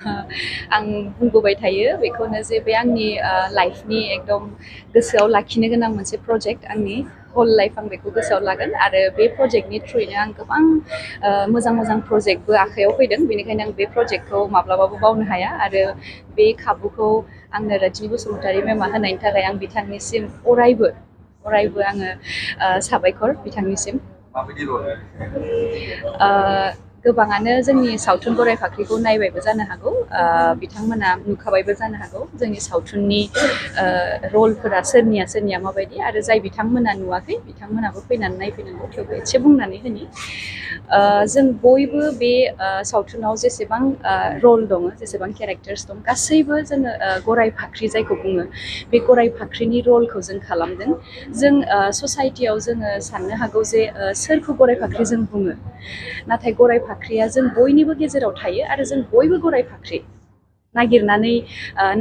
आं बुंबोबाय थायो बेखौनो जे बे आंनि लाइफनि एकदम गोसोआव लाखिनो गोनां मोनसे प्रजेक्ट आंनि हल लाइफ आं बेखौ गोसोआव लागोन आरो बे प्रजेक्टनि थ्रुयैनो आं गोबां मोजां मोजां प्रजेक्टबो आखायाव फैदों बेनिखायनो आं बे प्रजेक्टखौ माब्लाबाबो बावनो हाया आरो बे खाबुखौ आंनो रजनि बसुमतारी मेमा होनायनि थाखाय आं बिथांनिसिम अरायबो आङो साबायखर बिथांनिसिम माबायदि रल गोबाङानो जोंनि सावथुन गराय फाख्रिखौ नायबायबो जानो हागौ बिथांमोना नुखाबायबो जानो हागौ जोंनि सावथुननि रलफोरा सोरनिया माबायदि आरो जाय बिथांमोना नुवाखै बिथांमोनाबो फैनानै नायफैनांगौ थेवबो एसे बुंनानै होनि जों बयबो बे सावथुनाव जेसेबां रल दङ जेसेबां केरेक्टार्स दं गासैबो जोङो गराय फाख्रि जायखौ बुङो बे गराय फाख्रिनि रलखौ जों खालामदों जों ससाइटियाव जोङो साननो हागौ जे सोरखौ गराय फाख्रि जों बुङो नाथाय गराय फाख्रिया जों बयनिबो गेजेराव थायो आरो जों बयबो गराय फाख्रि नागिरनानै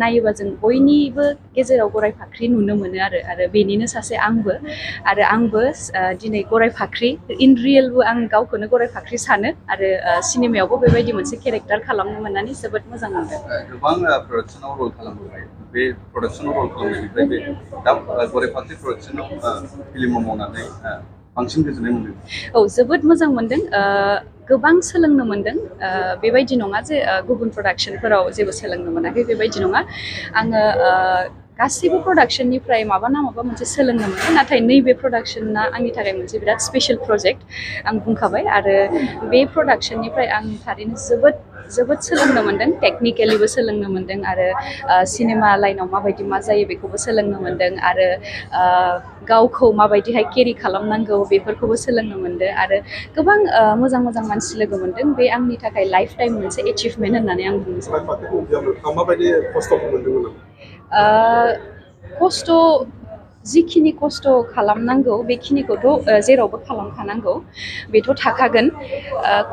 नायोबा जों बयनिबो गेजेराव गराय फाख्रि नुनो मोनो आरो बेनिनो सासे आंबो दिनै गराय फाख्रि इन रियेलबो आं गावखौनो गराय फाख्रि सानो आरो सिनेमायावबो बेबायदि मोनसे केरेक्टार खालामनो मोननानै जोबोद मोजां मोनदों गोबां प्रडाक्सनाव रल खालामबाय बे प्रडाक्सनाव रल खालामनायनिफ्राय बे दा गराय फाख्रि प्रडाक्सनाव फिल्माव मावनानै बांसिन गोजोननाय मोनदों औ जोबोद मोजां मोनदों गोबां सोलोंनो मोनदों बेबायदि नङा जे गुबुन प्रडाक्सनफोराव जेबो सोलोंनो मोनाखै बेबायदि नङा आङो गासैबो प्रडाक्सननिफ्राय माबा मोनसे सोलोंनो मोनो नाथाय नैबे प्रडाक्सना आंनि थाखाय मोनसे बिराद स्पेशल प्रजेक्ट आं बुंखाबाय आरो बे प्रडाक्सननिफ्राय आं थारैनो जोबोद सोलोंनो मोनदों टेकनिकेलिबो सोलोंनो मोनदों आरो सिनेमा लाइनाव माबायदि मा जायो बेखौबो सोलोंनो मोनदों आरो गावखौ माबायदिहाय केरि खालामनांगौ बेफोरखौबो सोलोंनो मोनदों आरो गोबां मोजां मानसि लोगो मोनदों बे आंनि थाखाय लाइफ टाइम मोनसे एचिभमेन्ट होननानै आं बुंनो सानो खस्थ' जिखिनि खस्थ' खालामनांगौ बेखिनिखौथ' जेरावबो खालामखानांगौ बेथ' थाखागोन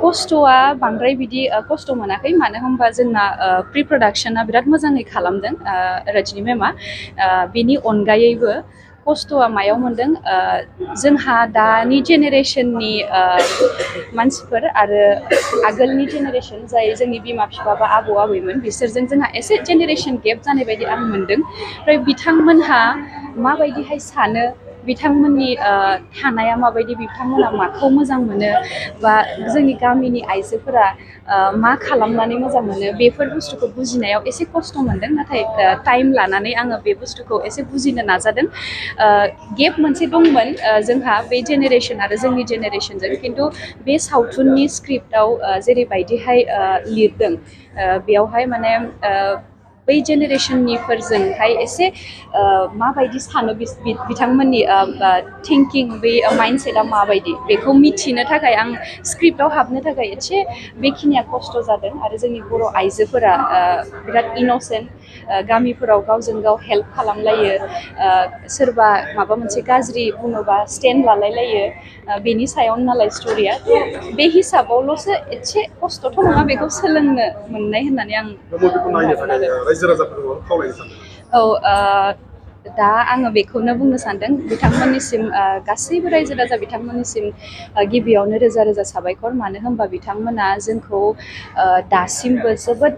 खस्थ'आ बांद्राय बिदि खस्थ' मोनाखै मानो होनबा जोंना प्रि प्रडाक्सना बिराद मोजाङै खालामदों रजनि मेमा बेनि अनगायैबो खस्थ'आ मायाव मोनदों जोंहा दानि जेनेरेसननि मानसिफोर आरो आगोलनि जेनेरेसन जाय जोंनि बिमा बिफा बा आबौ आबैमोन बिसोरजों जोंहा एसे जेनेरेसन गेप जानाय बायदि आं मोनदों ओमफ्राय बिथांमोनहा माबायदिहाय सानो बिथांमोननि थानाया माबायदि बिथांमोना माखौ मोजां मोनो बा जोंनि गामिनि आइजोफोरा मा खालामनानै मोजां मोनो बेफोर बुस्थुखौ बुजिनायाव एसे खस्थ' मोनदों नाथाय टाइम लानानै आङो बे बुस्थुखौ एसे बुजिनो नाजादों गेप मोनसे दंमोन जोंहा बे जेनेरेसन आरो जोंनि जेनेरेसनजों खिन्थु बे सावथुननि स्क्रिप्टआव जेरैबायदिहाय लिरदों बेयावहाय माने बै जेनेरेसननिफोरजोंहाय एसे माबायदि सानो बिथांमोननि थिंकिं बे माइन्डसेटआ माबायदि बेखौ मिथिनो थाखाय आं स्क्रिप्टआव हाबनो थाखाय एसे बेखिनिया खस्थ' जादों आरो जोंनि बर' आइजोफोरा बिराद इन'सेन्ट गामिफोराव गावजों गाव हेल्प खालामलायो सोरबा माबा मोनसे गाज्रि बुङोबा स्टेन्ड लालायलायो बेनि सायावनो नालाय स्ट'रिया बे हिसाबावल'सो एसे खस्थ'थ' नङा बेखौ सोलोंनो मोननाय होननानै आं औ दा आङो बेखौनो बुंनो सानदों बिथांमोननिसिम गासैबो रायजो राजा बिथांमोननिसिम गिबियावनो रोजा रोजा साबायखर मानो होनबा बिथांमोना जोंखौ दासिमबो जोबोद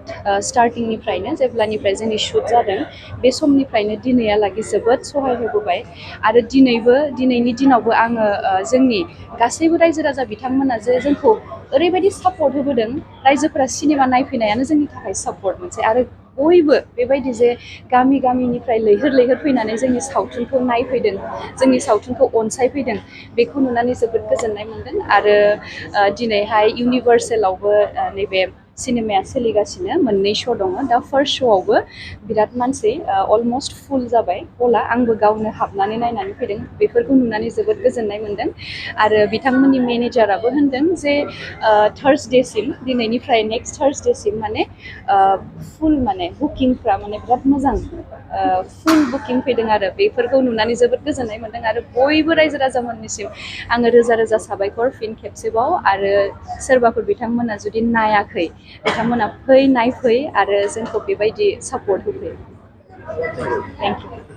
स्टार्टिंनिफ्रायनो जेब्लानिफ्राय जोंनि शुट जादों बे समनिफ्रायनो दिनैहालागै जोबोद सहाय होबोबाय आरो दिनैनि दिनावबो आङो जोंनि गासैबो रायजो राजा बिथांमोना जे जोंखौ ओरैबायदि सापर्ट होबोदों रायजोफोरा सिनेमा नायफैनायानो जोंनि थाखाय सापर्ट मोनसे आरो बयबो बेबायदि जे गामिनिफ्राय लैहोर फैनानै जोंनि सावथुनखौ नायफैदों जोंनि सावथुनखौ अनसायफैदों बेखौ नुनानै जोबोद गोजोननाय मोनदों आरो दिनैहाय इउनिभार्सेलावबो नैबे सिनेमाया सोलिगासिनो मोननै श' दङ दा फार्स्ट श'आवबो बिराद मानसि अलमस्ट फुल जाबाय हला आंबो गावनो हाबनानै नायनानै फैदों बेफोरखौ नुनानै जोबोद गोजोननाय मोनदों आरो बिथांमोननि मेनेजाराबो होनदों जे थार्सडेसिम दिनैनिफ्राय नेक्स्ट थार्सडेसिम माने फुल माने बुकिंफ्रा माने बिराद मोजां फुल बुकिं फैदों आरो बेफोरखौ नुनानै जोबोद गोजोननाय मोनदों आरो बयबो रायजो राजामोननिसिम आङो रोजा रोजा साबायखर फिन खेबसेबाव आरो सोरबाफोर बिथांमोना जुदि नायाखै बिथांमोना नायफै आरो जोंखौ बेबायदि सापर्ट होफै थेंक इउ